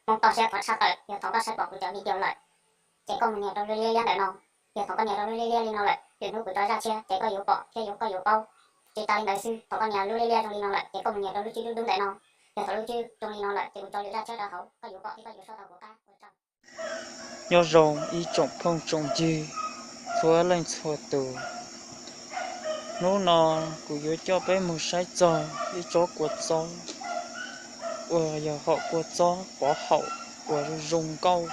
Hmoob toj siab qhov tshaj tawm yog thaum koj saib pom kuv cov video lawm, ces koj mus nias rau lub liab liab ntawm no. Yog thaum koj nias rau lub liab liab li no lawm, lwm hnub kuv rov zaj tshiab ces koj yuav pom thiab yuav koj yuav paub. Tsis tas li ntawd xwb, thaum koj nias lub liab liab zoo li no lawm ces koj mus nias rau lub tswb dub dub ntawm no. Yog thaum lub tswb zoo li no lawm ces kuv tso lwm zaj tshiab rau hauv, koj yuav pom thiab koj yuav saib tau kuv qab ua tsaug. Nyob zoo ib tsoom phooj tsoom ywg txhua leej txhua tus, hnub no kuv yuav coj peb mus saib txog ib tsob kua txob uas yog hom kua txob pov haum uas zoo zoo nkauj.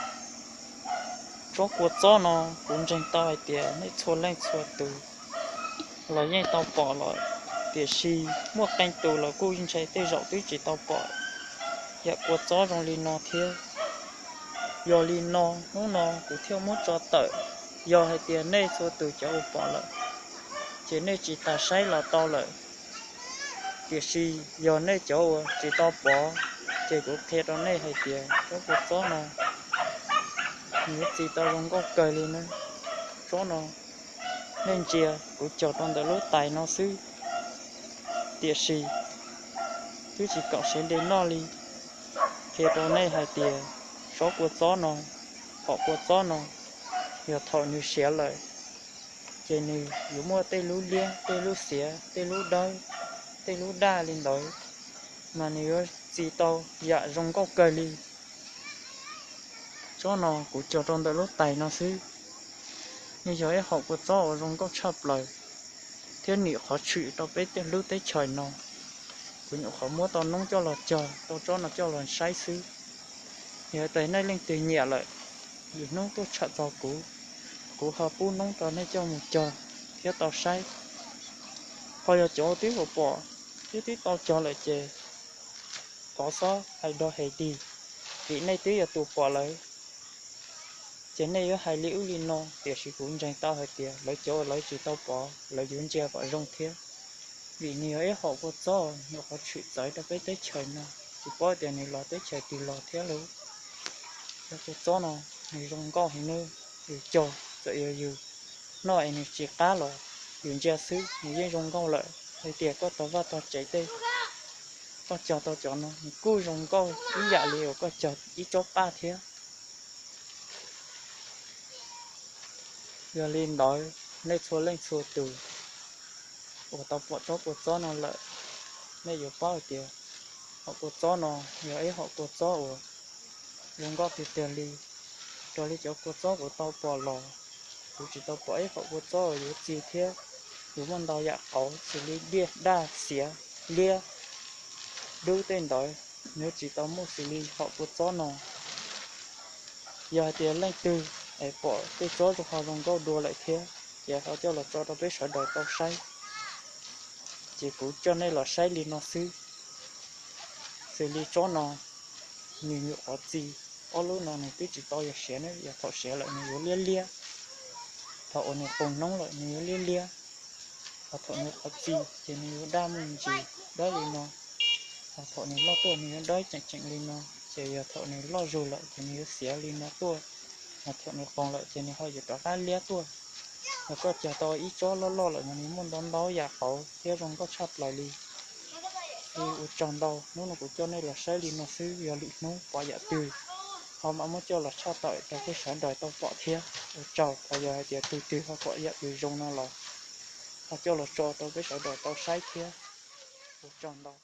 Tsob kua txob no kuv ntseeg tau hais tias nej txhua leej txhua tus los yeej tau pom lawm, tiam sis muaj qee tus los kuj ntshe tej zaum twb tsis tau pom yam kua txob zoo li no thiab. Yog li no hnub no kuv thiaj muab tso tawm. Yog hais tias nej txhua tus cov uas pom lawm ces nej tsis tas saib los tau lawm, tiam sis yog nej cov uas tsis tau pom ces kuv qhia rau nej hais tias tsob kua txob no nws yuav txi tau zoo nkauj kawg li na. Tsob no nej ntsia kuv cog rau ntawm lub tais no xwb, tiam sis twb tsis kaum siav nte noj li. Qhia rau nej hais tias tsob kua txob no, hom kua txob no, yog thaum nws siav lawm ces nws yuav muaj tej lub liab, tej lub xiav, tej lub dawb, tej lub daj li ntawd, mas nws yuav txi tau yam zoo nkauj kawg li. Tsob no kuv cog rau ntawm lub tais no xwb, nws yog ib hom kua txob uas zoo nkauj tshaj plaws thiab nim qhov tshwm rau peb tej lub teb chaws no. Kuv nyuam qhuav muab tau noob coj los cog tau tsob no coj los saib xwb. Yog tias nej leej twg nyiam lawm, lwm hnub tuaj tshawm txog kuv, kuv ho pub noob rau nej coj mus cog thiab tau saib. Ho yog cov twb pom pom thiab twb tau cog lawm ces thov txhob hais dog hais dig, vim nej twb yog tus pom lawm ces nej yuav hais li ub li no, tiam sis kuv ntseeg tau hais tias lawv cov uas lawv tsis tau pom lawv yuav ntsia kom zoo thiab. Vim nws yog ib hom kua txob nyuam qhuav tshwm txawv rau peb teb chaws no, tsis paub tias nws los teb chaws twg los thiab lauj. Cov kua txob no nws zoo nkauj heev nawb, yus cog txawm yog yus noj es nws tsis qab los yus ntsia xwb nws yeej zoo nkauj lawm. Hais tias koj tog vaj tog tsev tej, koj cog tau cov no nws kuj zoo nkauj ib yam li uas koj cog ib tsob qaj thiab. Yog li ntawd, nej txhua leej txhua tus uas tau pom tsob kua txob no lawm, nej yuav paub hais tias hom kua txob no yog ib hom kua txob uas zoo nkauj tiag tiag li. Raws li cov kua txob kuv tau pom los, kuv tsis tau pom ib hom kua txob uas yuav txi thiab yuav muaj ntau yam qauv xws li diaj daj xiav liab dub tej ntawd, nws yuav tsis tau muaj xws li hom kua txob no. Yog hais tias leej twg es pom tej tsob zoo ho zoo nkauj dua lawm thiab, ces ho coj los tso rau peb sawv daws tau saib. Ces kuv coj nej los saib li no xwb. Xws li tsob no, nws nyuam qhuav txi, ob lub no nws twb tsis tau yog siav ne, yog thaum siav lawm nws yuav liab liab. Thaum uas nws qoos noob lawm nws yuav liab liab. Ho thaum nws qhuav txi ces nws yuav daj muaj ntsis dawb li no. Ho thaum nws loj tuaj nws yuav dawb tseem tseem li no. Ces yog thaum nws loj zug lawm ces nws yuav xiav li no tuaj. Ho thaum nws qoos lawm ces nws ho yuav rov qab liab tuaj. Yog koj cog tau ib tsob loj loj lawm mas nws muaj ntau ntau yam qauv thiab zoo nkauj tshaj plaws li. Ua tsaug ntau, hnub no kuv coj nej los saib li no xwb, yog lwm hnub pom yam twg ho mam muab coj los tshaj tawm rau peb sawv daws tau pom thiab. Ua tsaug, ho yog hais tias tus twg ho pom yam twg zoo no los ho coj los tso rau peb sawv daws tau saib thiab. Ua tsaug ntau.